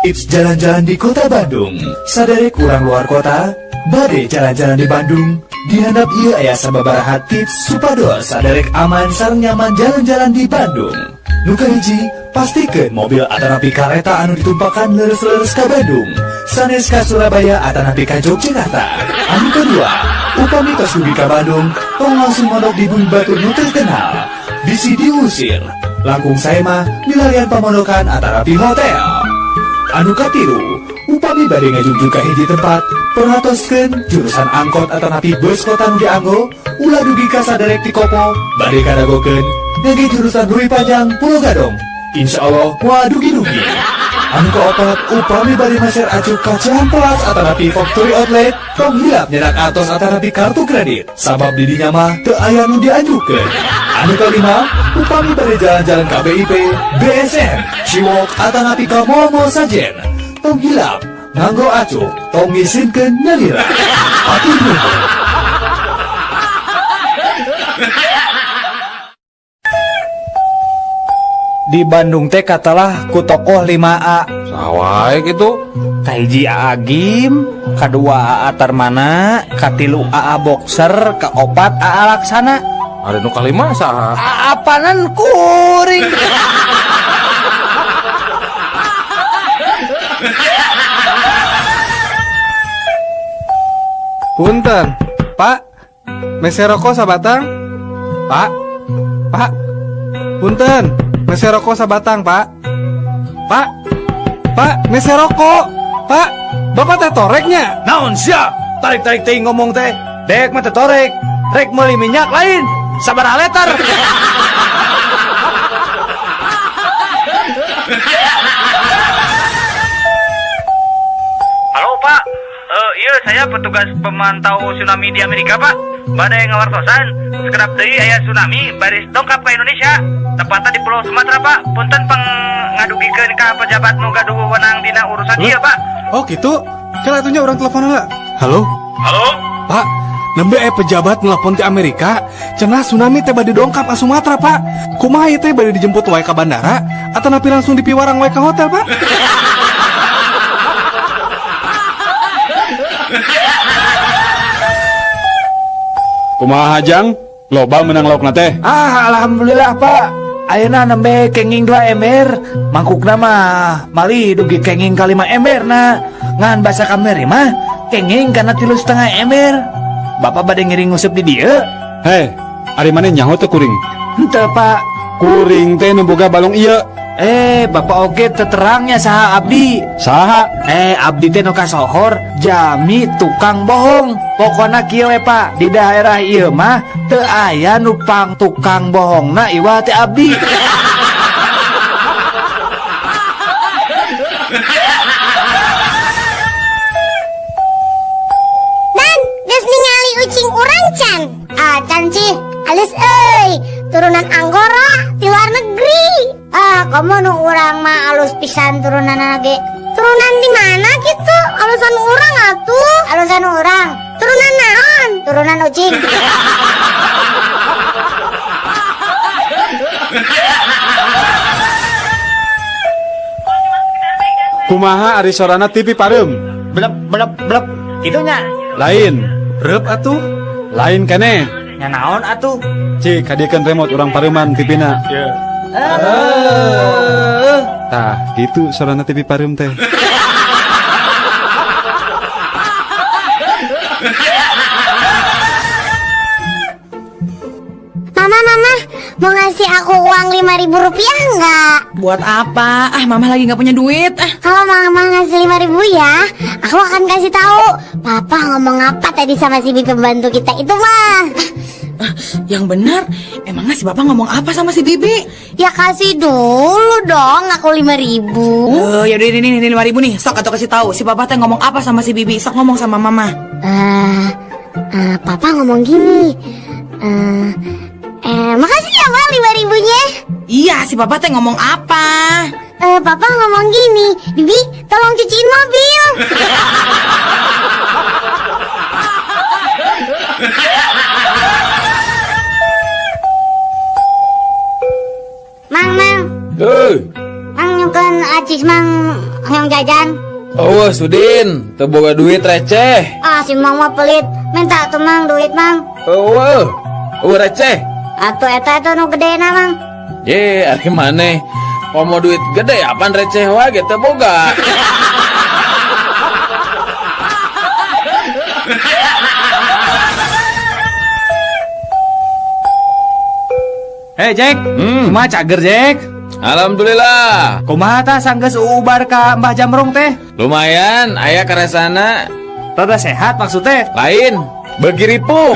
Tips jalan-jalan di Kota Bandung. Saderek urang luar kota, bade jalan-jalan di Bandung. Di handap ieu aya sababaraha tips supados saderek aman sareng nyaman jalan-jalan di Bandung. Nu kahiji, pastikan mobil atanapi kareta anu ditumpakan leres-leres ka Bandung, sanes ka Surabaya atanapi ka Yogyakarta. Anu kedua, upami tos dugi ka Bandung, tong langsung mondok di bumi batur nu terkenal. Bisi diusir. Langkung sae mah milarian pamondokan atanapi hotel. Anu katilu, upami bade ngajugjug ka hiji tempat, perhatoskeun jurusan angkot atanapi bus kota nu dianggo, ulah dugi ka saderek ti Kopo, bade kadagokeun ngangge jurusan Leuwi Panjang Pulo Gadung. Insya Allah moal dugi-dugi. Anu kaopat, upami bade meser acuk ka Cihampelas atanapi Factory Outlet, tong hilap nyerak artos atanapi kartu kredit, sabab di dinya mah teu aya nu dianjurkeun. Anu kalima, upami bade jalan-jalan ka BIP, BSM, Ciwalk atanapi ka mall-mall sajen, tong hilap nganggo acuk, tong ngisinkeun nyalira. Hatur nuhun. Di Bandung teh katelah ku tokoh 5A. Saha wae gitu? Kahiji Aa Gym, kadua Aa Tarmana, katilu Aa Boxer, kaopat Aa Laksana. Ari nu kalima saha? Aa panan kuring. Punten, Pak. Mese rokok sabatang? Pak. Pak. Punten, mese rokok sabatang, Pak. Pak. Pak, mese rokok. Pak, Bapak teh torek nya? Naon sia? Tarik-tarik teuing ngomong teh. Dek mah teh torek. Rek meuli minyak lain. Sabaraha liter? Halo, Pak, iya, saya petugas pemantau tsunami di Amerika, Pak. Bade ngawartosan, sakedap deui aya tsunami baris dongkap ke Indonesia. Tepatnya di Pulau Sumatera, Pak. Punten pang ngadugikeun ka pejabat nu gaduh wewenang dina urusan ieu, Pak. Oh gitu? Kela atuh nya urang telepon lah. Halo? Halo? Pak, nembe pejabat nelpon ti Amerika, cenah tsunami teh bade dongkap ka Sumatera, Pak. Kumaha ieu teh, bade dijemput wae ka bandara atanapi langsung dipiwarang wae ka hotel, Pak? Kumaha, Jang? Loba menang laukna teh? Ah, alhamdulillah, Pak. Ayeuna nembe kenging 2 ember, mangkukna mah malih dugi kenging ka 5 ember na. Ngan basa kamari mah kenging kana 3,5 ember. Bapak bade ngiring nguseup di dieu? Hei, ari maneh nyaho teu kuring? Henteu, Pak. Kuring teh nu boga balong ieu. Eh, Bapak oge teu terang nya saha abdi. Saha? Eh, abdi teh nu kasohor jami tukang bohong. Pokona kieu we, Pak, di daerah ieu mah teu aya nu pang tukang bohongna iwal teh abdi. Dan, geus ningali ucing urang can? Acan sih, alus euy, turunan Anggora di luar negeri. Ah, komo nu urang mah alus pisan turunan ge. Turunan di mana gitu? Alusan urang atuh. Alusan urang. Turunan naon? Turunan ucing. Kumaha ari sorana TV pareum? Blep blep blep. Kitu nya. Lain. Reup atuh. Lain keneh. Nya naon atuh? Cik, kadiekeun remote, urang pareuman TV-na. Tah, gitu sorana TV pareum teh. Mama, mama, mau ngasih aku uang Rp5.000 nggak? Buat apa? Ah, mama lagi nggak punya duit. Ah. Kalau mama ngasih 5.000 ya, aku akan kasih tahu Papa ngomong apa tadi sama si bibi pembantu kita itu, mah. Ah, yang benar, emangnya si bapak ngomong apa sama si bibi? Ya kasih dulu dong aku 5.000. Oh, ya udah, ini 5.000 nih. Sok atau kasih tahu si papa teh ngomong apa sama si bibi. Sok ngomong sama mama. Eh, Papa ngomong gini. Makasih ya, Ma, 5.000-nya. Iya, si papa teh ngomong apa? Papa ngomong gini, "Bibi, tolong cuciin mobil." Mang, mang, Heuh, mang nyungkeun aci. Cis Mang hayang jajan. Oh, Sudin, teu boga duit receh. Ah, si Mang mah pelit. Minta tuh Mang duit Mang. Eueuh. Eueuh receh. Atuh eta eta nu gedena Mang. Ye, ari maneh. Komo duit gede apaan receh wae ge teu boga. Hei Jack, kumaha cager Jack? Alhamdulillah. Kumaha tah sanggeus uubar ka Mbah Jamrong teh? Lumayan, aya karesana. Rada sehat maksudnya? Lain, beuki ripuh.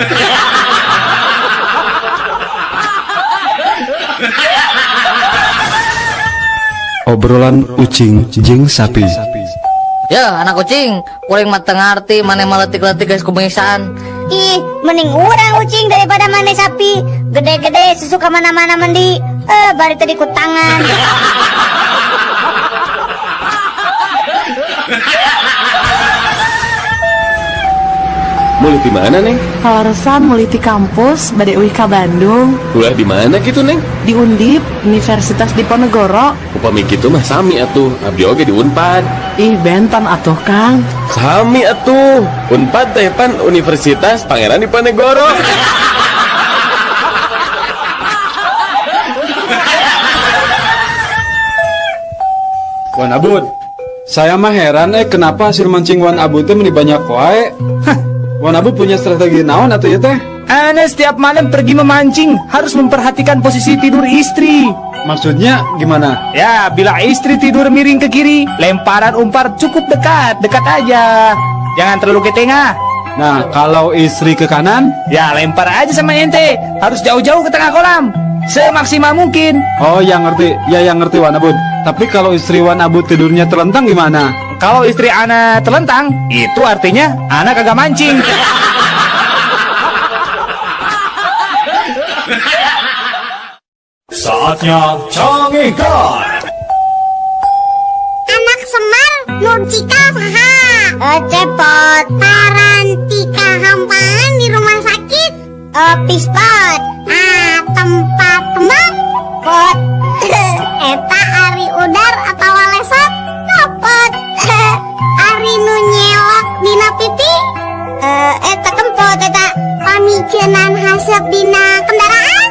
Obrolan ucing jeung sapi. Ya, anak kucing, kuring mah teu ngarti maneh mah leutik-leutik geus kubengisaan. Ih, mending urang ucing daripada maneh sapi. Gede-gede susu ka mana-mana mendi. Bari tadi ku tangan. Mulih di mana, Neng? Kaleresan mulih ti kampus bade uih ka Bandung. Kuliah di mana gitu, Neng? Di Undip, Universitas Diponegoro. Upami kitu mah sami atuh, abdi oge di Unpad. Ih, benten atuh, Kang. Sami atuh. Unpad teh pan Universitas Pangeran Diponegoro. Wan Abud, saya mah heran kenapa hasil mancing Wan Abud teh meni banyak wae. Hah, Wan Abud punya strategi naon atuh ieu teh? Ana setiap malam pergi memancing harus memperhatikan posisi tidur istri. Maksudnya gimana? Ya, bila istri tidur miring ke kiri, lemparan umpan cukup dekat, dekat aja. Jangan terlalu ke tengah. Nah, kalau istri ke kanan? Ya, lempar aja sama ente. Harus jauh-jauh ke tengah kolam. Semaksimal mungkin. Oh, yang ngerti. Ya, yang ngerti Wan Abud. Tapi kalau istri Wan Abud tidurnya telentang gimana? Kalau istri ana telentang, itu artinya ana kagak mancing. Saatnya Canggihkan. Anak Semar Nurcika saha? Cepot. Parantika hampaan di rumah sakit. Pispot. Ah, tempat kembang. Pot. Eta ari udar atau lesot. Copot. Ari nu nyelok dina pipi. Eta kempot eta pamiceunan haseup dina kendaraan.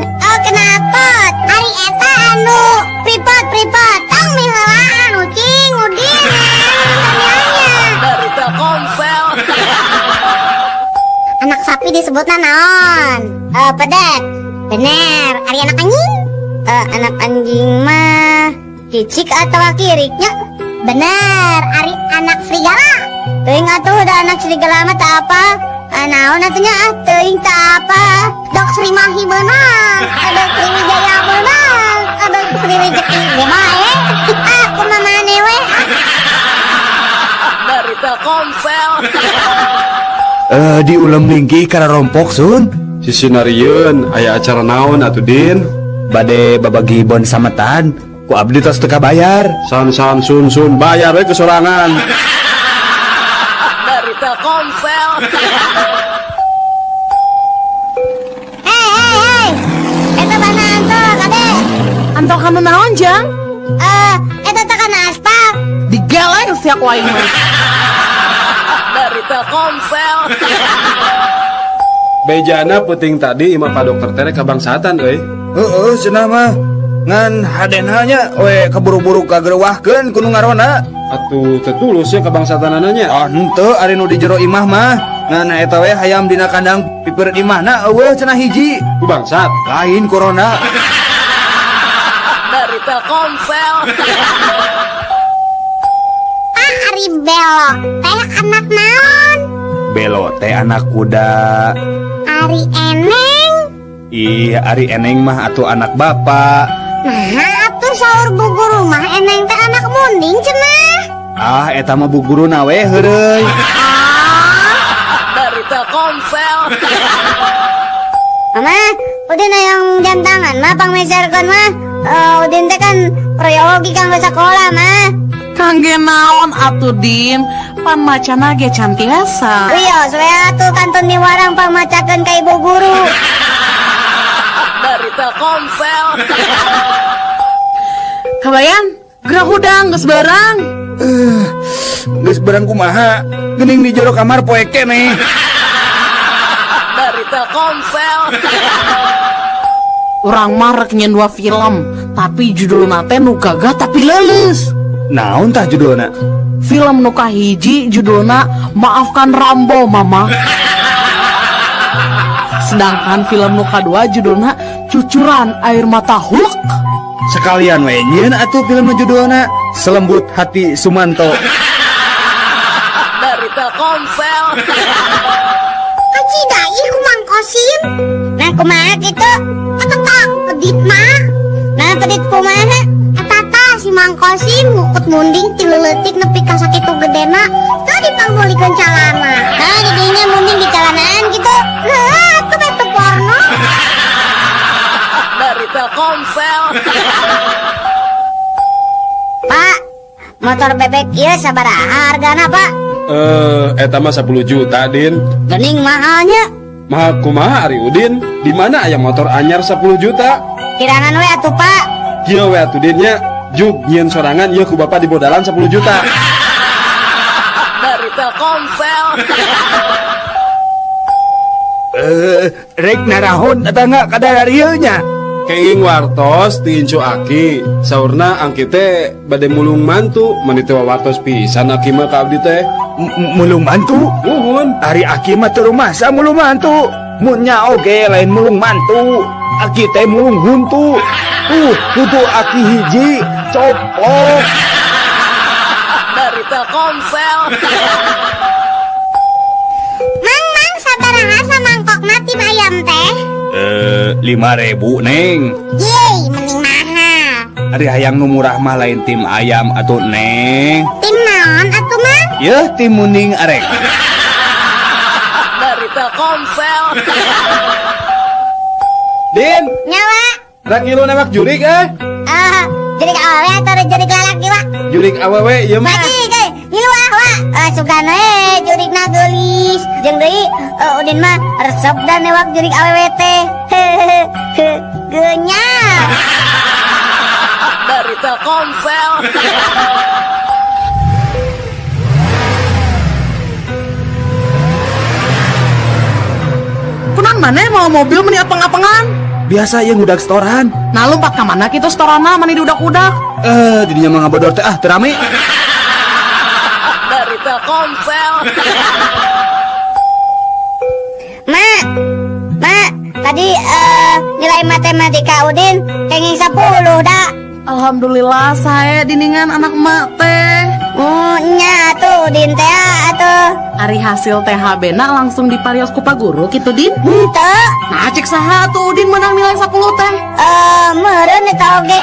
Oh kenapot. Ari eta anu pripot pripot. Tong miheulaan ucing udin. Dari Telkomsel. Anak sapi disebutna naon? Pedet. Bener. Ari anak anjing? Anak anjing mah cicik atau kiriknya? Bener. Ari anak serigala. Teuing atuh da anak serigala mah teu apa? Naon atuh nya? Ah, teuing teu apa. Dok Sri Mahi beunang. Dok Sri Wijaya beunang. Dok Sri Rejeki ge bae. Ah, kumaha maneh we? Dari Telkomsel. Di ulem lingkih kana rompok sun. Sisinarieun aya acara naon atuh Din? Bade babagi bon sametan, ku abdi tos teu kabayar. San san sun sun bayar we kesorangan. Dari Telkomsel. Hei hei hei. Eta bana anto kade. Anto kana naon, Jang? Eta teh kana aspal. Digeleng sia ku aing mah. Dari Telkomsel. Bejana peuting tadi imah Pak Dokter tere kabangsatan euy. Heeh, cenah mah. Ngan hadena nya we keburu-buru kagerwahkeun ku nu ngarona. Atuh teu tulus ya kabangsatanana nya. Ah, henteu ari nu di jero imah mah. Ngan eta we hayam dina kandang pipeureut imahna eueuh cenah hiji. Ku bangsat. Lain corona. Dari Telkomsel. Ah, ari Belo teh anak naon? Belo teh anak kuda. Ari Eneng? Ih, ari Eneng mah atuh anak bapak. Nah, atuh saur bu guru mah Eneng teh anak munding cenah. Ah, eta mah bu guruna we heureuy. Dari Telkomsel. Mama, Udin hayang jam tangan mah pangmeserkeun mah. Udin teh kan proyologi kanggo sakola mah. Kangge naon atuh Din? Pan macana ge can tiasa. Wios we atuh kantun miwarang pangmacakeun ka ibu guru. Dari Telkomsel. Kabayan, Gerah hudang geus barang. Geus barang kumaha? Geuning di jero kamar poek keneh. Dari Telkomsel. Urang mah rek nyieun dua film, tapi judulna teh nu gagah tapi leuleus. Naon tah judulna? Film nu kahiji judulna Maafkan Rambo Mama. Sedangkan film nu kadua judulna Cucuran Air Mata Hulk. Sekalian we nyieun atuh film nu judulna Selembut Hati Sumanto. Dari Telkomsel. Kacida ih ku Mang Kosim. Nah, kumaha kitu? Tetap pedit mah. Nah, pedit kumaha? Eta tah si Mang Kosim ngukut munding ti leutik nepi ka sakitu gedena teu dipangmeulikeun calana. Nah, didinya munding di calanaan gitu. Heuh, atuh teh porno. Dari Telkomsel. Pak, motor bebek ieu sabaraha hargana, Pak? Eh, eta mah 10 juta, Din. Gening mahalnya. Mahal kumaha, Ari Udin? Di mana aya motor anyar 10 juta? Kirangan we atuh, Pak. Kieu we atuh, Din, nya. Jug nyieun sorangan ieu ku bapak dibodalan 10 juta. Dari Telkomsel. Eh, rek narahon tetangga kadar nya. Kenging wartos ti incu Aki. Saurna Angki teh bade mulung mantu, mani teu wartos pisan Aki mah ka abdi teh. Mulung mantu? Muhun. Ari Aki mah teu rumasa mulung mantu. Mun nya oge lain mulung mantu. Aki teh mulung huntu. Huntu Aki hiji coplok. Dari Telkomsel. Mang, Mang, sabaraha samangkokna tim ayam teh? Eh, 5.000, Neng. Yeay, mending mahal. Ari hayang nu murah mah lain tim ayam atuh, Neng. Tim naon atuh, Mang? Yeuh, tim munding arek. Dari Telkomsel. Din, Nyawa. Rek ngilu newak jurig eh. Ah, jurig awewe atau jurig lalaki, Wak? Jurig awewe ieu mah. Lagi, ge, ngilu ah, Wak. Ah, sugan we jurigna geulis. Jeung deui Udin mah resep dan newak jurig awewe teh. Hehehe, geunyal. Dari Telkomsel. Kunaon maneh mawa mobil meni apeng-apengan? Biasa ieu ngudag setoran. Nah, lompat ka mana kitu setorana mani diudak-udak? Eh, didinya mah ngabodor teh ah, teu rame. Dari Telkomsel. Ma, Ma, tadi nilai matematika Udin kenging 10 dah. Alhamdulillah saya diningan anak emak teh. Oh, nya tuh Udin teh atuh. Ari hasil THB na langsung diparios ku pak guru gitu, Din? Henteu. Nah, cek saha tuh Udin menang nilai 10 teh? Eh, meureun eta oge.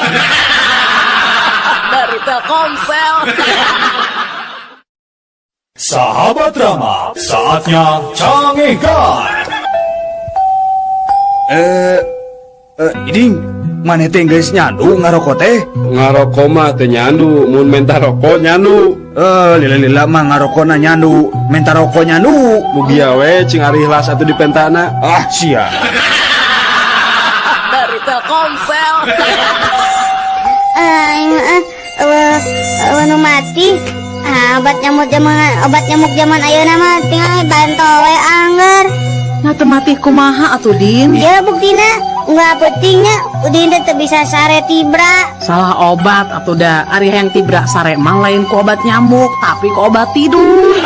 Dari Telkomsel. Sahabat Rama, saatnya cangekan. Eh, eh, iding, maneh teh geus nyandu ngarokok teh? Ngarokok mah teu nyandu, mun menta rokok nyandu. Eh, lila-lila mah ngarokona nyandu, menta rokok nyandu. Mugia we cing ari ikhlas atuh dipentana. Ah, sia. Dari Telkomsel. Eh, eh, eh, eh, nu mati. Ah, obat nyamuk zaman ayeuna mah tinggal banto we angger. Nah, teu mati kumaha atuh, Din? Ya buktina nggak pentingnya Udin teh teu bisa sare tibra. Salah obat atuh da. Ari yang tibra sare mah lain ku obat nyamuk, tapi ku obat tidur.